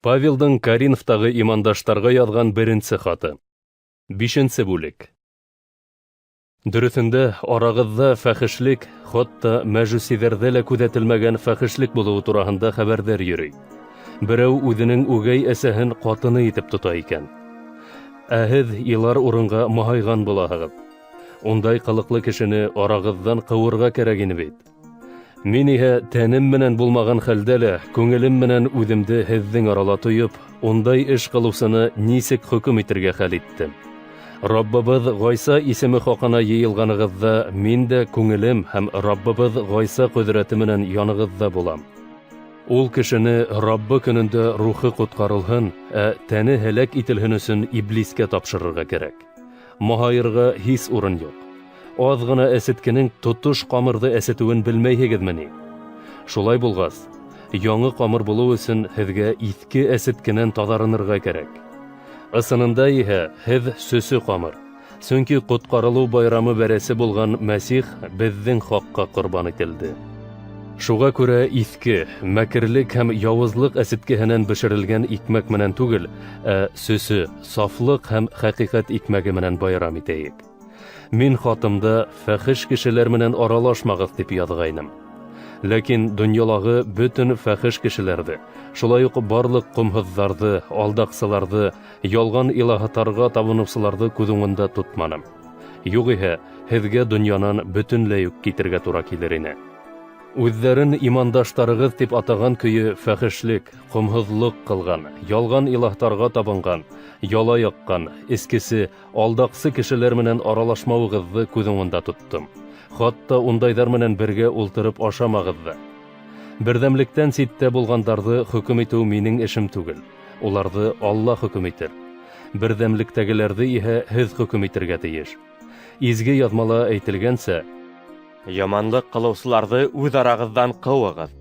Павелдың Коринфтағы имандаштарға яҙған беренсе хаты. Бишенсе бүлек. Дөрөҫөндә, арағыҙҙа фәхешлек, хатта мәжүсиҙәрҙә лә күҙәтелмәгән фәхешлек булыуы тураһында хәбәрҙәр йөрөй. Берәү үҙенең үгәй әсәһен ҡатыны итеп тота икән. Ә һеҙ илар урынға маһайған булаһығыҙ. Ундай ҡылыҡлы кешене арағыҙҙан ҡыуырға кәрәк ине бит. Мин иһә тәнем менән булмаған хәлдә лә күңелем менән үҙемде һеҙҙең арала тойоп, ундай эш ҡылыусыны нисек хөкөм итергә хәл иттем. Раббыбыҙ Ғайса исеме хаҡына йыйылғанығыҙҙа мин дә күңелем һәм Раббыбыҙ Ғайса ҡөҙрәте менән янығыҙҙа булам. Ул кешене Раббы көнөндә рухы ҡотҡарылһын, ә тәне һәләк ителһен өсөн иблискә тапшырырға кәрәк. Маһайырға һис урын юҡ. Аҙ ғына әсеткенең тотош ҡамырҙы әсетеүен белмәйһегеҙме ни? Шулай булғас, яңы ҡамыр булыу өсөн һеҙгә иҫке әсеткенән таҙарынырға кәрәк. Ысынында иһә һеҙ сөсө ҡамыр. Сөнки ҡотҡарылыу байрамы бәрәсе булған Мәсих беҙҙең хаҡҡа ҡорбан ителде. Шуға күрә иҫке, мәкерлек һәм яуызлыҡ әсеткеһенән бешерелгән икмәк менән түгел, ә сөсө, сафлыҡ һәм хәҡиҡәт икмәге менән байрам итәйек. Мин хатымда фәхеш кешеләр менән аралашмағыҙ тип яҙғайным. Ләкин донъялағы бөтөн фәхеш кешеләрҙе, шулай уҡ барлыҡ ҡомһоҙҙарҙы, алдаҡсыларҙы, ялған илаһтарға табыныусыларҙы күҙ уңында тотманым. Юғиһә, һеҙгә донъянан бөтөнләй үк китергә тура килер ине. Үҙҙәрен имандаштарығыҙ тип атаған көйө фәхешлек, ҡомһоҙлоҡ ҡылған, ялған илаһтарға табынған, яла яҡҡан, эскесе, алдаҡсы кешеләр менән аралашмауығыҙҙы күҙ уңында тоттом. Хатта ундайҙар менән бергә ултырып ашамағыҙ ҙа. Берҙәмлектән ситтә булғандарҙы хөкөм итеү минең эшем түгел. Уларҙы Алла хөкөм итер. Берҙәмлектәгеләрҙе иһә һеҙ хөкөм итергә тейеш. Изге яҙмала әйтелгәнсә, Яманлыҡ ҡылыусыларҙы үҙ арағыҙҙан ҡыуығыҙ.